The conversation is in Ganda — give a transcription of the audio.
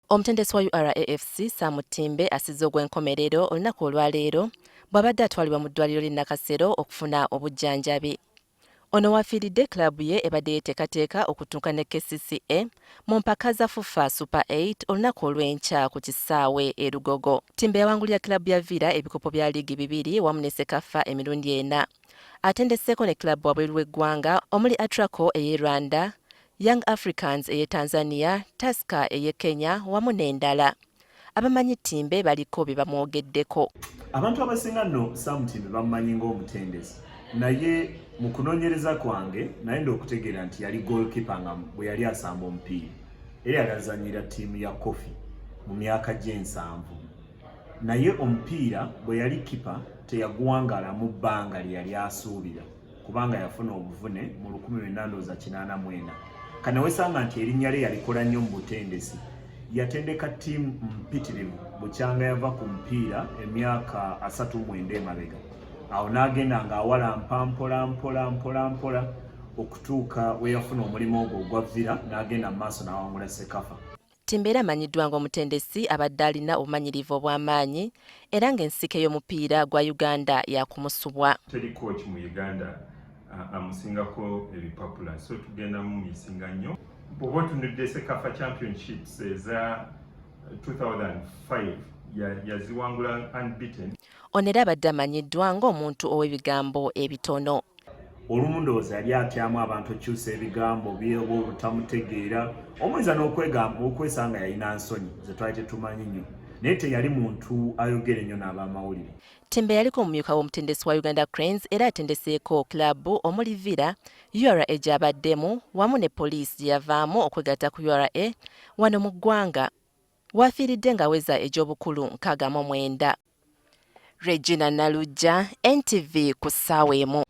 Omutendesi wa URA FC Sam Timbe asizza ogw'enkomerero olunaku olwaleero bw'abadde atwalibwa mu ddwaliro ly'e Nakasero okufuna obujjanjabi. Ono w'afiiridde club ye ebadde yeteekateeka okutunka ne KCCA mu mpaka za FUFA Super 8 olunaku olw'enkya ku kisaawe e Lugogo. Timbe yawangulira club ya Villa ebikopo bya liigi bibiri wamu ne CECAFA emirundi ena. Atendeseeko ne club wabweru w'eggwanga omuli Atraco ey'e Rwanda, Young Africans ey'e Tanzania, Tusker ey'e Kenya wamu n'endala. Abamanyi Timbe baliko bye bamwogeddeko. Abantu abasinga nno Sam Timbe bamumanyi ng'omutendesi naye mu kunoonyereza kwange nayenda okutegeera nti yali goalkeeper nga bwe yali asamba omupiira era yali azannyira ttiimu ya Coffee mu myaka gy'ensanvu naye omupiira bwe yali kipa teyaguwangaalamu bbanga lye yali asuubira. Kubanga yafuna obuvune mu 1984. Kanewesanga nti erinnya lye yalikola nnyo mu butendesi. Yatendeka ttiimu mpitirivu bukyanga yava ku mupiira emyaka 39 emabega. Awo n'agenda ng'awalampa mpola mpola mpola mpola okutuuka we yafuna omulimu ogwo ogwa Villa n'agenda mu maaso n'awangula CECAFA. Timba era amanyiddwa ng'omutendesi abadde alina obumanyirivu obw'amaanyi era ng'ensike y'omupiira gwa Uganda yakumusubwa. Teri coach mu Uganda amusingako ebipapula, so tugenda mumisinga nnyo. Bw'oba otunudde CECAFA Championships eza 2005 yaziwangula unbeaten. Ono era abadde amanyiddwa ng'omuntu ow'ebigambo ebitono. Olumu ndowooza yali atyamu abantu okukyusa ebigambo bye oba obutamutegeera, omuyinza n'okwegamba okwesanga yalina nsonyi ze twali tetumanyi nnyo, naye teyali muntu ayogera ennyo n'abamawulire. Timbe yaliko omumyuka w'omutendesi wa Uganda Cranes era atendeseeko club omuli Villa, URA gy'abaddemu wamu ne Police gye yavaamu okwegatta ku URA wano mu ggwanga. W'afiiridde ng'aweza egy'obukulu 69. Regina Nalujja, NTV ku ssaawa emu.